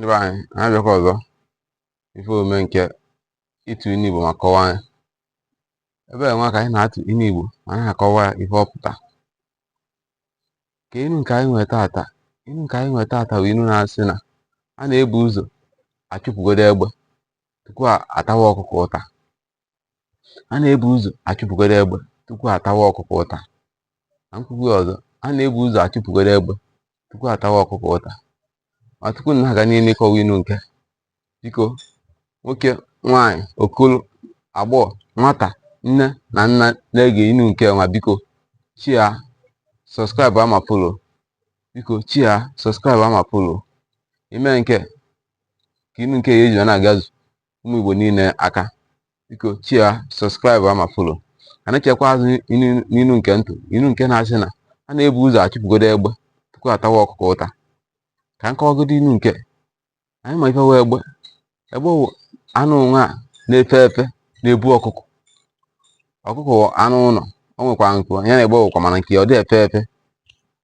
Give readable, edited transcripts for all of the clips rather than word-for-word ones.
Ndị be anyị, anyị abịakwa ọzọ ife omume nke ịtụ inu Igbo ma kọwaa ya. Ebe a nwa ka anyị na-atụ inu Igbo ma na-akọwa ya ife ọ pụta. Ka inu nke anyị nwere taata, inu nke anyị nwere taata bụ inu na-asị na a na-ebu ụzọ achụpụgodo egbe tupu atawa ọkụkọ ụta. A na-ebu ụzọ achụpụgodo egbe tupu atawa ọkụkọ ụta. Na nkwukwu ọzọ, a na-ebu ụzọ achụpụgodo egbe tupu atawa ọkụkọ ụta. Ma tupu m na-aga n'ihu ịkọwa inu nke, biko nwoke, nwaanyị, okolo, agbọghọ, nwata, nne na nna na-ege inu nke nwa, biko share, subscribe ma follow. Biko share, subscribe ma follow. Ime nke ka inu nke ya eji na-agazu ụmụ Igbo niile aka. Biko share, subscribe ma follow. A na-echekwa azụ n'inu nke ntụ, inu nke na-asị na a na-ebu ụzọ achụpụgodo egbe tupu atawa ọkụkọ ụta. Ka m kọwagodo inu nke anyị ma ife wụ egbe. Egbe wụ anụ nwa na-efe efe na-ebu ọkụkọ. Ọkụkọ wụ anụ ụlọ, o nwekwara nku ya na egbe wụkwa, mana nke ọ dị efe efe,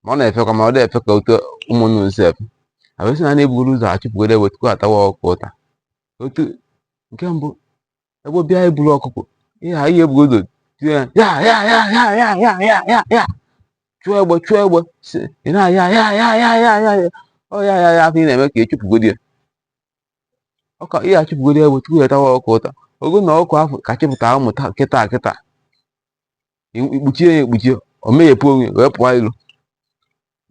ma ọ na-efekwa, ma ọ dị efe ka otu ụmụ nnụnụ si efe. A wee sị na a na-ebugoro ụzọ achụpụgodo egbe tupu atawa ọkụkọ ụta. Otu nke mbụ, egbe bịa eburu ọkụkọ, ihe a ihe ebugo ụzọ tie ya ya ya ya ya ya ya ya ya ya, chụọ egbe, chụọ egbe, si ị na-ya ya ya ya ya ya ya, ọ ya ya ya afọ ị na-eme ka echụpụgodi ya ọka ihe achụpụgodi egbe tupu ya tawa ọkụkọ ụta. Ogo na ọkụkọ ahụ ka chịpụta ụmụ kịta kịta, ikpuchie ya ekpuchie, o meghepụ onwe wee pụọ ilo.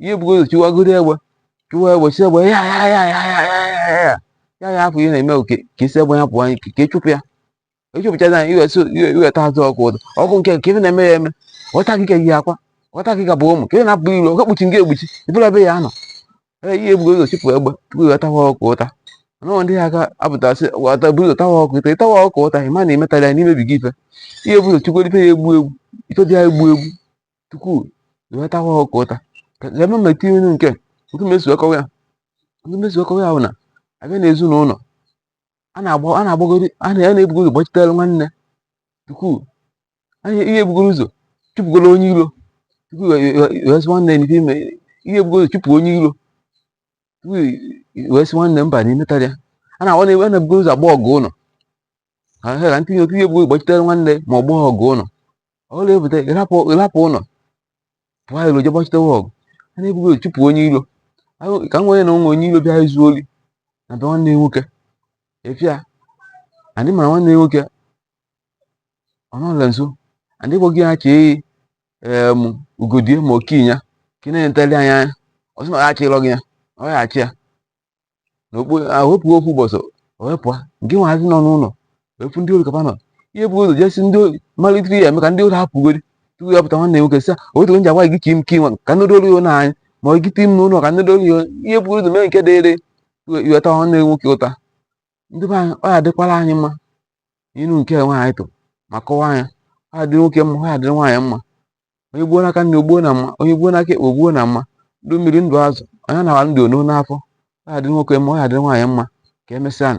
Ihe ebugo ụzọ chụwagodi egbe, chụwa egbe, si egbe ya ya ya ya ya ya ya ya ya ya afọ ihe na-eme oke ka isi egbe ya pụọ, ka ịchụpụ ya, ịchụpụchazi anyị iwe so iweta azụ ọkụ ụtọ ọkụ nke ka ife na-eme ya eme ghọta gị ka yi akwa ghọta gị ka bụ ụmụ ka ị na-apụ ilo ọkụ kpuchi gị ekpuchi ibụla ebe ya nọ. Ee, ihe ebugo ụzọ chụpụ egbe tupu iwetawa ọkụ ụta. Mana ndị aka apụta sị ghọta bụ ụzọ tawa ọkụ ụta, ịtawa ọkụ ụta, ịma na imetara ya n'imebi gị ife. Ihe ebu ụzọ chụgoro ife ya egbu egbu, ife dị ya egbu egbu tupu iwetawa ọkụ ụta. Ka eme ma etinye inu nke otu mesu akọwa ya, otu mesu akọwa ya bụ na abịa n'ezinụlọ a na-agba a na-agbagoro a na-ebugo ụzọ gbachitere nwanne tupu ihe ebugoro ụzọ chụpụgoro onye iro tupu wee sị nwanne n'ife ime. Ihe ebugo ụzọ chụpụ onye iro tupu wee sị nwanne mba na imetara ya. A na-agba a na-ebugo ụzọ agba ọgụ ụlọ ha ka ntinye otu ihe ebugo ụzọ gbachitere nwanne ma ọ gbaa ọgụ ụlọ ọ na-ebute ịrapụ ụlọ pụọ ilo je gbachitewe ọgụ. A na-ebugo ụzọ chụpụ onye iro ka nwere na onwe onye iro bịa izu ori na be nwanne ya nwoke efia anyị mara nwanne ya nwoke ọ nọla nso anyị gwaghị ya chee em ugodie ma okinya ka ị na-enetali anya anya ọ sị na ọ ya achịrọ gị ya ọ ya achị ya na okpu ahụpụ okwu ụbọchị o wepụ nke nwazi nọ n'ụlọ wepụ ndị ori kapa nọ. Ihe bụ ụzọ jesi ndị ori malitere ya eme ka ndị ori hapụgodi tupu ya pụta nwanne nwoke sị otu nji agwa gị ka im ka inwe ka ndị ori na anyị ma ọ gị tim n'ụlọ ka ndị ori. Ihe bụ ụzọ mee nke dịrị iweta nwanne nwoke ụta. Ndị be anyị, ọ ya dịkwara anyị mma inu nke nwaanyị tụ ma kọwaa ya. Ọ ya dịrị nwoke mma, ọ ya dịrị nwaanyị mma. Onye gbuo n'aka nne, ogbuo na mma. Onye gbuo n'aka ekpe, ogbuo na mma. Ndụ mmiri, ndụ azụ, onye na ndụ ono n'afọ. Ọ ya dịrị nwoke mma, ọ ya dịrị nwaanyị mma. Ka emesịa.